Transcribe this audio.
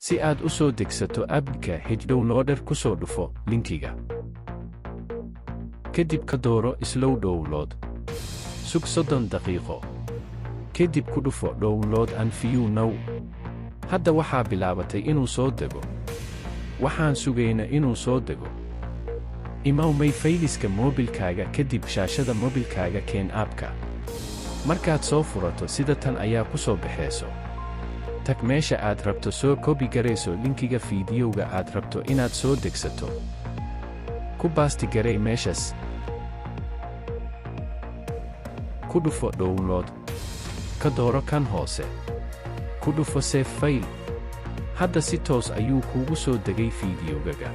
Si aad u soo degsato appka HDownloader, ku soo dhufo linkiga. Kadib ka dooro Slow Download. Sug 30 daqiiqo. Kadib ku dhufo Download and View Now. Hadda waxaa bilaabatay inuu soo dego. Waxaan sugayna inuu soo dego. Imaw My Fileska moobilkaaga, kadib shaashada mobilkaaga keen appka. Markaad soo furato, sida tan ayaa ku soo baxayso. Tag meesha aad rabto, soo copy garayso linkiga fiidiyowga aad rabto inaad soo degsato. Ku paste garay meeshas. Ku dhufo Download. Ka dooro kan hoose. Ku dhufo Save File. Hadda si toos ayuu kuugu soo degay fiidiyowgaga.